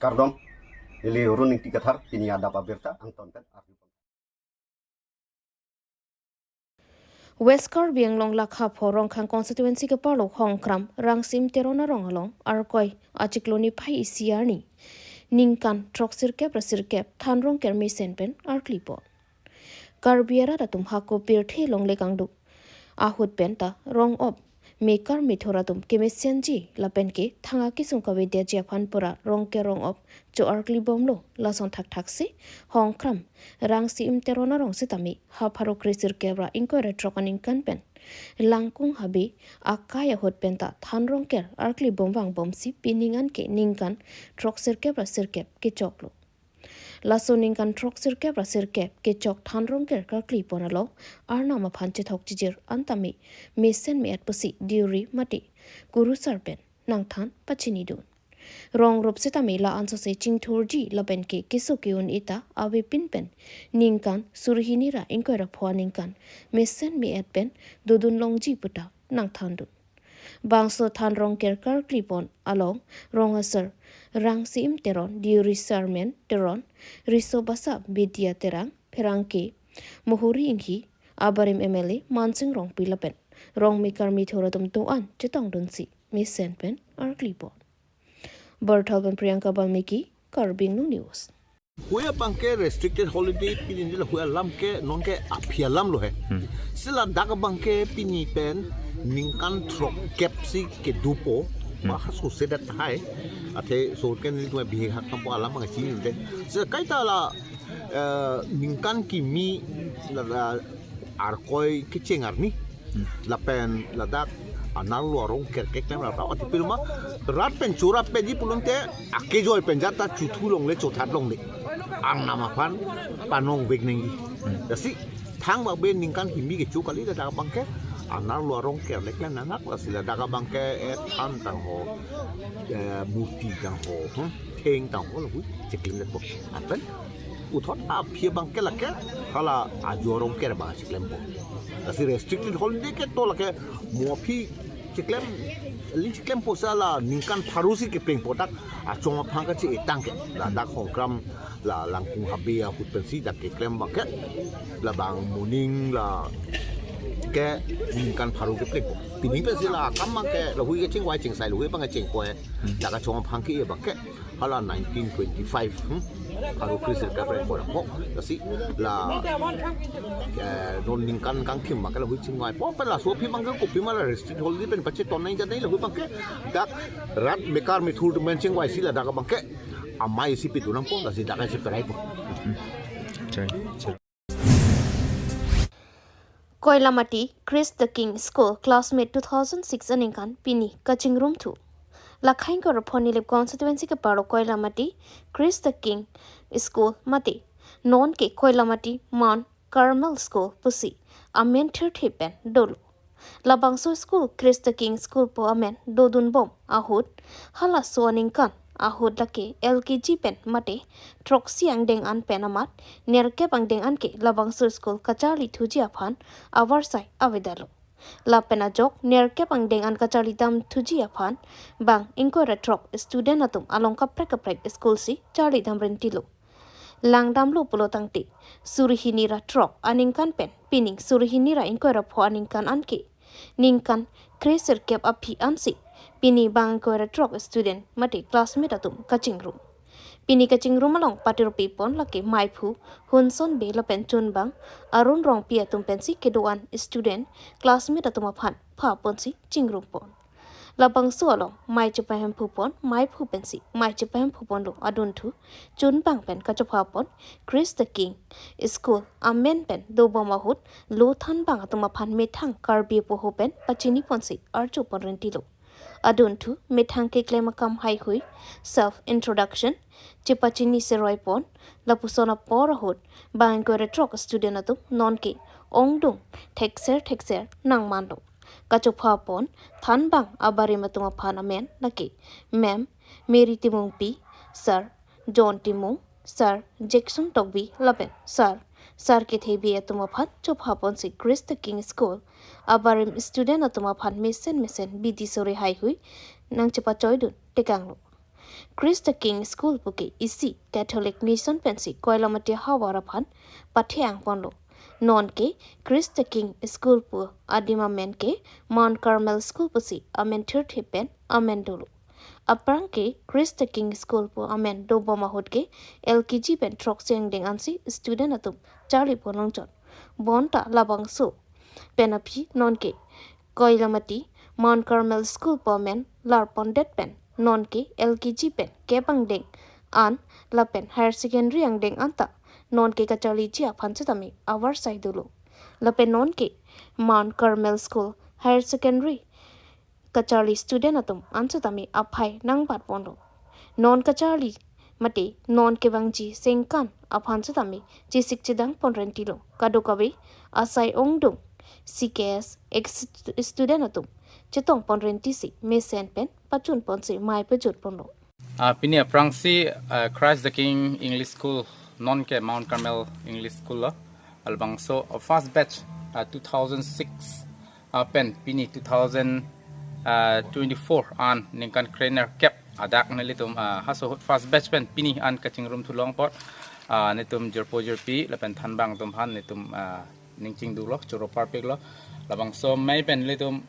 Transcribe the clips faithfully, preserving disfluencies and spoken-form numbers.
Kardom, neli Run Ingti Kathar, pini adap abirta angton pen arju. West Karbi Anglong lakha pho Rongkhang constituency keparlo Hongkram Rangsim Teron arong along Arkoi achiklo niphai isi arni ningkan throksirkep ra sirkep Thanrongker mesen pen arkli pon. Karbi arat atum hako pirthe longle kangduk ahut pen ta rong-op mekar methur atum kemesenji lapen ke thang akesung kavedetji aphan pura Rongker rong-op cho-arkli bomlo. Lason thakthak si Hongkram Rangsim Teron arong sitame ha pharo kresirkep ra ingkoi ra throk aningkan pen Langkung Habe akai ahut pen ta Thanrongker arkli bomvang bomsi pining an ke ningkan throksirkep ra sirkep kechoklo. Laso ningkan throksirkep ra sirkep kechok Thanrongker karkli pon along arnam aphan chethok chijir an tame mesen me-et pusi diuri mate kurusar pen nangthan pachinidun. Rong rup sitame la-an sose chingthurji lapen ke keso ke-un-e ta avepin pen ningkan suri hini ra ingkoi ra pho aningkan mesen me-et pen dodun longji puta nangthandun. Bangso Thanrongker karkli pon along rong asar Rangsim Teron, diuri Sarmen Teron, riso basa Bidya Terang, pherangke Mohori Inghi, abarim M L A Mansing Rongpi lapen rong mekar methur atum do-an chetongdunsi mesen pen arkli pon. Barthal pen Priyanka Balmiki, Karbi Anglong News. Hui abang ke restricted holiday pini la hui alam ke non ke aphi alam lo he. Hmm. Si ladak abang ke pini pen ningkan throkkep si kedopo. Hmm. Ba haso sedat hai. Athe so ke neli tuma bihe hak kampo alam abang chini de. Si kaita la, eh, ningkan kimi la, la Arkoi kecheng arni. Hmm. Lapen ladak anerlo arong kerkek pen rap rap atipil ma rat pen chura pen ji pulote akejoi pen jata chuthu longle chothat longle. Arnam aphan panong vek nangji. Hmm. Lasi thangbak be ningkan kimi kecho kali ladak abang ke anerlo arong kerlek le nanak lasi ladak abang ke, eh, than tangho, eh, murti tangho, hmm, theng tangho lahui cheklim le po. Apen puthot aphi abang ke lake hala ajo arong ker abang cheklem po. Lasi restricted holiday ke to lake mo aphi cheklem, li cheklem po sa la ningkan pharo si kepleng po dak achong aphang kache-etang ke. Ladak Hongkram la Langkung Habe ahut pensi dak keklem abang ke labang moning la ke ningkan pharo kepleng po. Pini pensi la akam abang ke lahui kechingvai chingsai lahui abang kecheng po he. Dak achong aphang ke abang ke hala nineteen twenty-five, hmm? Pharo kresirkep ra ingkoi ra pho. Lasi la, eh, non ningkan kangkim abang ke lahui chingvai po. Pen laso aphi abang ke kopima la restricted holiday pen pacheton nangji jat nangji lahui abang ke dak rat mekar methur atum pen chingvai si ladak abang ke amei si pidun nangpo lasi dak si perai po. Chai, chai. Koilamati Christ the King School classmate two thousand six aningkan pini kachingrum thu. Lakha ingkoi ra pho Nilip constituency keparlo Koilamati Christ the King School mate non ke Koilamati Mount Carmel School pusi amen thirthe pen dolo. Labangso school Christ the King School pu amen dodun bom ahut halaso aningkan ahut lake L K G pen mate throksi angdeng an pen amat nerkep angdeng an ke labangso school kacharli thuji aphan avarsai avedetlo. Lapen ajok nerkep angdeng an kacharli dam thuji aphan bang ingkoi ra throk student atum along kaprek kaprek school si charli dam rentilo. Langdamlo pulo tangte suri hini ra throk aningkan pen pining suri hini ra ingkoi ra pho aningkan an ke ningkan kresirkep aphi ansi pini bang ingkoi ra throk student mate classmate atum kachingrum. Pini kachingrum along patirupi pon lake maiphu Hunson Bey lapen chunbang Arun Rongpi atum pensi kedo-an student classmate atum aphan pha ponsi chingrum pon. Labangso along mei chepahemphu pon maiphu pensi mei chepahemphu ponlo adunthu chunbang pen kachopha pon Christ the King School amen pen dobom ahut lo thanbang atum aphan methang Karbi apoho pen pachini ponsi arju pon rentilo. Adunthu methang keklem akam haihui, self introduction, chepachini seroi pon, lapuson apor ahut bang ingkoi ra throk student atum nonke ongdung thekser thekser nangmanlo. Kachopha pon thanbang abarim atum aphan amen lake Ma'am Mary Timungpi, Sir John Timung, Sir Jackson Tokbi lapen Sir, Sir Kethe Bey atum aphan chopha ponsi Christ the King School abarim student atum aphan mesen mesen bidi sore haihui nangchepachoidun tekanglo. Christ the King School pu ke isi Catholic Mission pensi Koilamati havar aphan pathe-ang ponlo. Non ke Christ the King School pu adim amen ke Mount Carmel School pusi amen thirthe pen amen dolo. Aphrang ke Christ the King School pu amen dobom ahut ke L K G pen throksi angdeng ansi student atum charli pon longchot. Bonta labangso pen aphi non ke Koilamati Mount Carmel School pu amen lar pondet pen non ke L K G pen kep angdeng an lapen higher secondary angdeng anta non ke kacharliji aphan setame avarsai dolo. Lapen non ke Mount Carmel School higher secondary kacharli student atum an setame aphai nangbat ponlo. Non kacharli mate non kevangji sengkan aphan setame chesik chedang pon rentilo. Kadokave asai ongdung C K S ex student atum chetong pon rentisi mesen pen pachun ponsi mei pejut ponlo. Ah, pini aphrangsi, ah, Christ the King English School, non ke Mount Carmel English School lo. Labangso, ah, first batch, ah, two thousand six, ah, pen pini two thousand, ah, twenty-four an ningkan krenerkep adak nelitum, ah, haso ahut first batch pen pini an kachingrum thu long apot, ah, netum jirpo jirpi lapen thanbang atum aphan netum, ah, ning chingduklo, choro parpiklo. Labangso mei pen nelitum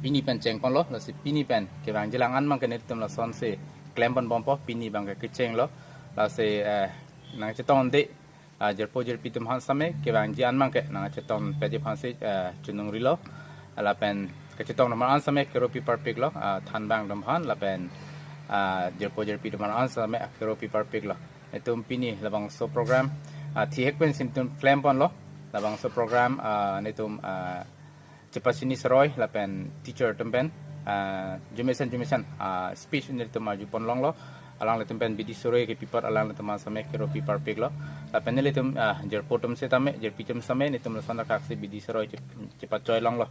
pini pen cheng ponlo, lasi pini pen kevangjilang an abang ke netum lasonsi klem pon bompo, pini abang ke kechenglo. Lasi, eh, nangchetongde, ah, jirpo jirpi atum aphan setame kevangji an abang ke nangchetong pejip aphansi, eh, chonungrilo. Lapen kachetong atum an setame keropi parpiklo, ah, thanbang atum aphan lapen, ah, jirpo jirpi atum an setame keropi parpiklo. Netum pini labangso program, ah, thihek pensi netum klem ponlo. Labangso program, ah, netum, ah, chepachini seroi lapen teacher atum pen, ah, jumesen jumesen, ah, speech netum arju pon longlo. Alanglitum pen bidi seroi kepi apot alanglitum an setame keropi parpiklo. Lapen nelitum, ah, jirpo atum setame, jirpi atum setame netum lason thakthak si bidi seroi chep-, chepachoi longlo.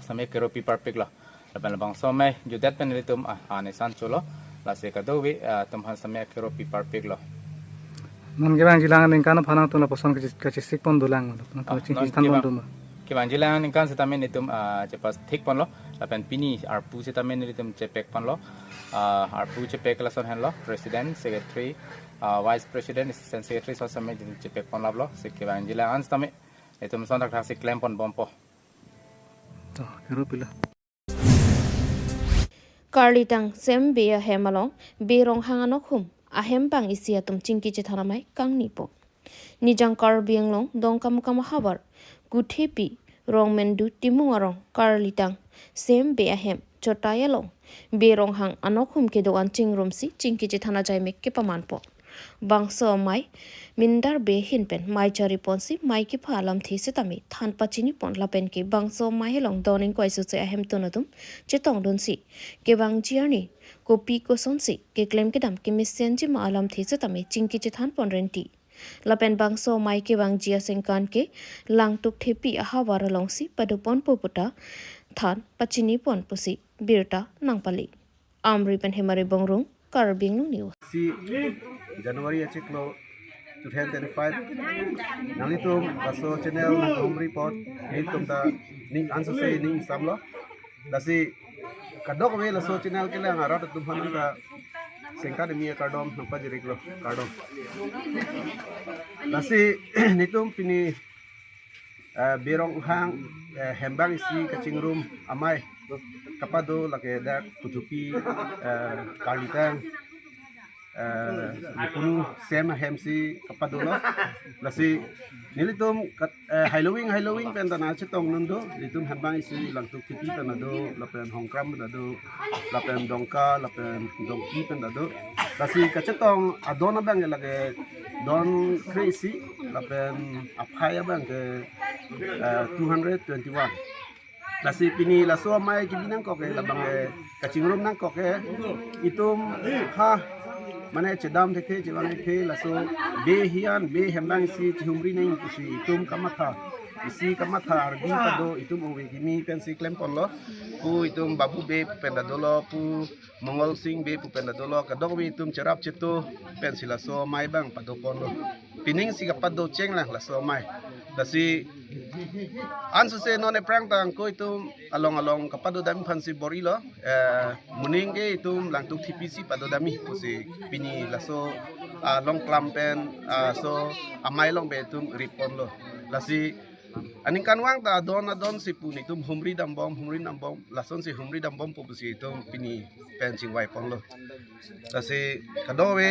Setame keropi parpiklo. Lapen labangso mei jutdet pen nelitum, ah, anesan cholo. Lasi kadokave, ah, atum aphan setame keropi parpiklo. Non kevangjilang aningkan aphan nangtum lapuson kachi-, kachesik pon dolang. Nangtum Ah, chingki non than pon kevang-, doma. Kevangjilang aningkan setame netum, ah, chepathik ponlo. Lapen pini arpu setame nelitum chepek ponlo. Ah, arpu chepek lason henlo. President, secretary, ah, vice president, assistant secretary, lason setame chepek pon laplo. Si kevangjilang an setame netum lason thakthak si klem pon bompo. To, keropilo. Karlitang Sem Bey ahem along Bey Ronghang anokhum ahem bang isi atum chingki chethan amei kangnipo. Nijang Karbi Anglong Dongkamukam ahavar Kuthepi Rongmendu Timung arong Karlitang Sem Bey ahem Chotai along Bey Ronghang anokhum kedo-an chingrumsi chingki chethan ajaimek kepamanpo. Bangso amei Mindar Bey ahin pen mei chari ponsi mei kepha alamthe setame than pachini pon lapen ke bangso amei along don ingkoi suse ahemtun atum chetongdunsi kevangji arni kopi kosonsi keklem kedam kemesenji ma alamthe setame chingki chethan pon renti. Lapen bangso amei kevangji asengkan ke Langtuk Thepi ahavar alongsi pado ponpo puta than pachini pon pusi birta nangpali. Amri pen Hemari Bongrung, Karbi Anglong News. Si January achiklo two thousand twenty-five. Nanglitum laso channel nangkehumri apot nelitum ta ning ansose ning samlo. Lasi kadokave laso channel kelang arat atum aphan ta sengkan mi kardom nangpajiriklo, kardom. Lasi netum pini eh, Bey Ronghang, eh, hem bang isi kachingrum amei kapado lake dak Kuthepi, eh, Karlitang, eh, Punu Sem ahemsi kapadolo. Lasi nelitum kat-, eh, Halloween, Halloween pen ta nangchetongnun do, nelitum hem bang isi Langtuk Thepi pen ta do, lapen Hongkram pen ta do, lapen Dongka, lapen Dongki pen ta do. Lasi kachetong adon abang lake don kre-isi, lapen aphai abang ke, eh, two hundred twenty-one. Lasi pini laso amei kebi nangkok ke, labang ke kachingrum nangkok ke, itum ha, mane chedam thekthe, chevang thekthe, laso Bey ahin, Bey hem bang isi chihumri nangji pusi itum kamatha, isi kamatha ardi kado, itum ove kimi pensi klem ponlo, pu itum Babu Bey pen ta dolo, pu Mongol Sing Bey pu pen ta dolo, kadokave itum cherap cheto pensi laso amei abang pado ponlo. Pining si kapado chenglang laso amei. Lasi Ansose non aphrang ta angko itum along along kapadodam aphansi bor-ilo, eh, moning ke itum Langtuk Thepi si padodamji pusi pini laso, ah, Longklam pen, ah, so amei along pen itum rit ponlo. Lasi aningkanvang ta adon adon si pu netum humri dambom, humri dambom, lasonsi humri dambompo pusi itum pini pen chingvai ponlo. Lasi kadokave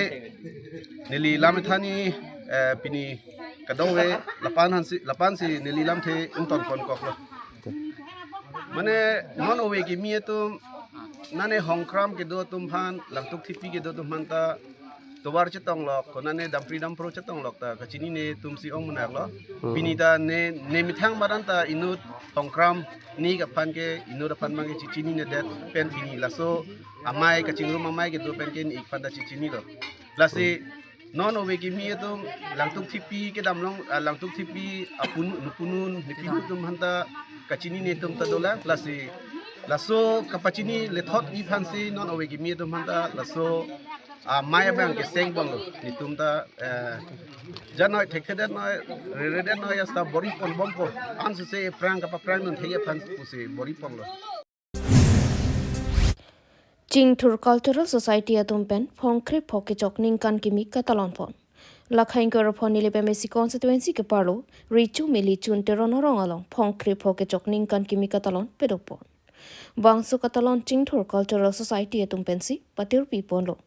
neli lam thanji, eh, pini kadokave lapu-an si, lapu-an si neli lamthe ington ponkoklo. Mane non ove kimi atum, nane Hongkram kedo atum aphan, Langtuk Thepi kedo atum aphan ta tovar chetonglok, konane dampri dampro chetonglok ta kachinine atumsi ong munak lo. Hmm. Pini ta ne, ne methang baran ta inut Hongkram ne aphan ke, inut aphan abang ke chichininedet pen pini laso amei kachingrum amei kedo pen ke ne-ik aphan ta chichinilo. Lasi non ove kimi atum Langtuk Thepi kedam along, ah, Langtuk Thepi apun, nupunun, nepinu atum aphan ta kachinine atum ta dolang. Lasi laso kapachini lethotji aphansi non ove kimi atum aphan ta laso amei abang keseng ponlo. Netum ta, eh, janoi thekthedet noi, reredet noi, asta bor-i ponbompo. Ansose aphrang kapaphrang dun thekji aphan pusi bor-i ponlo. Chingthur Cultural Society atum pen phongkre pho kechok ningkan kimi katalon pon. Lakhaing koro pho Nilip M A C constituency ke-arlo Richu Mili Chun Teron arong along phongkre pho kechok ningkan kimi katalon pado pon. Bangso katalon Chingthur Cultural Society atum pensi patirpi ponlo.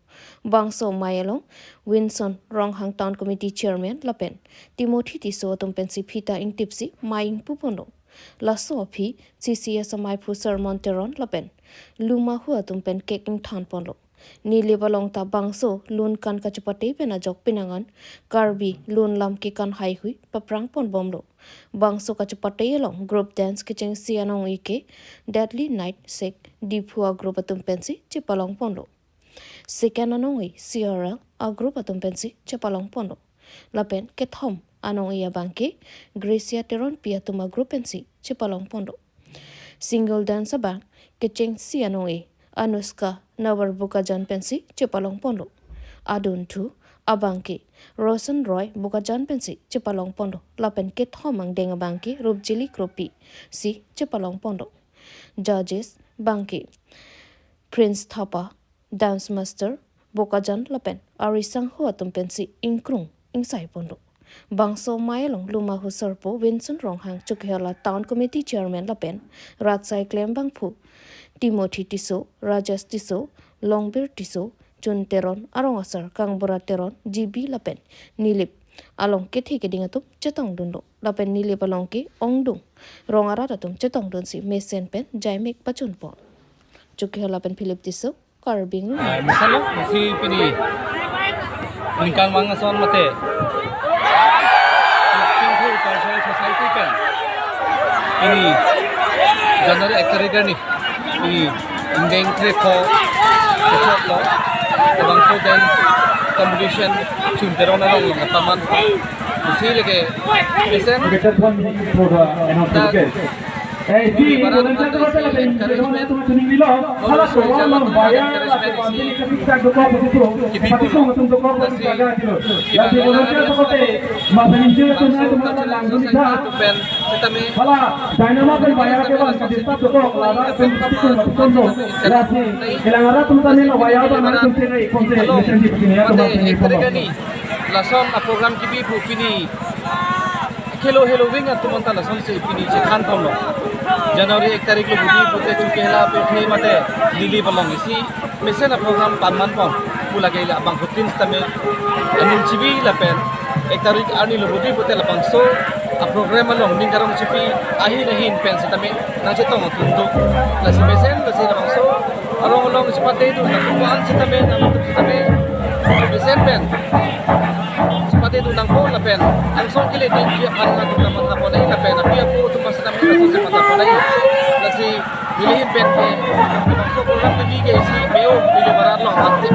Bangso amei along Winson Ronghang Town Committee Chairman lapen Timothy Tisso atum pensi phita ingtipsi amei ingpu ponlo. Laso aphi C C S ameiphu Sermon Teron lapen Lumahu atum pen cake ingthan ponlo. Nilip along ta bangso lun kan kachepate pen ajok penang an Karbi lun lam kekan haihui paphrang ponbomlo. Bangso kachepate along group dance kechengsi anong-e ke Deadly Night Sek Diphu a-group atum pensi chepalong ponlo. Second anong-e C R L a-group atum pensi chepalong ponlo. Lapen kethom anong-e abang ke Gracia Teronpi atum a-group pensi chepalong ponlo. Single dance abang kechengsi anong-e Anushka Navar Bokajan pensi chepalong ponlo. Adunthu abang ke Roshan Roy Bokajan pensi chepalong ponlo. Lapen kethom angdeng abang ke Rupjili Kropi si chepalong ponlo. Judges abang ke Prince Thapa, dance master Bokajan lapen ari sangho atum pensi ingkrung ingsai ponlo. Bangso amei along Lumahu Sarpo Winson Ronghang, Chokihola Town Committee Chairman lapen ratsai klembangphu Timothy Tisso, Rajesh Tisso, Longbir Tisso, Chun Teron, arong asar Kangbura Teron, G B lapen Nilip along kethe keding atum chetongdunlo. Lapen Nilip along ke ongdung rong arat atum chetongdunsi mesen pen jaimek pachun pon. Chokihola pen Philip Tisso, Karbi Anglong. Ah, misalnya, si pini ningkanvang ason mate Chingthur Cultural Society pen pini January ek tarik arni pini ingdeng kre pho kechoklo, labangso dance competition Chun Teron arong along kapaman. Si lake mesen. Okay, just one minute for the announcement. Okay. Eh, si volunteer ko sa lapen, encouragement, teman-teman ini lo, hala so, wala baya la ke pamili ka tiktak dokok ko tu, pati ko matum dokok ko tu jaga tu. La si volunteer ko te, ma volunteer ko na tu ma lang tu ta. Hala, dynamo pen baya ke bang, ka disturb dokok, la da pen pati ko matum do. La si, kelang ara tu tani lo baya ba na tu te na ikon te, mesen di pini ya tu ma pini ko. Lason a-program kebi pu pini. Khelo Halloween atum anta lasonsi pini chethan ponlo. January ek tarik lo budi pute Chokihola pen the mate Nilip along isi mesen a-program paman pon. Pu lake la abang putin sitame aning chibi lapen ek tarik arni lo budi pute labangso a-program along ning karong chipi ahin ahin pen sitame nangchetong atum do. Lasi mesen lasi labangso arong along chepate do nangpo an sitame nangtum sitame mesen pen chepate do nangpo lapen angsong kele dingji aphan nangtum nangmatha pon nai lapen api apo atum sitame nangtum matha pon nai. Lasi neli ahin pen ke labangso program kebi ke isi meo pilo barat lo ante.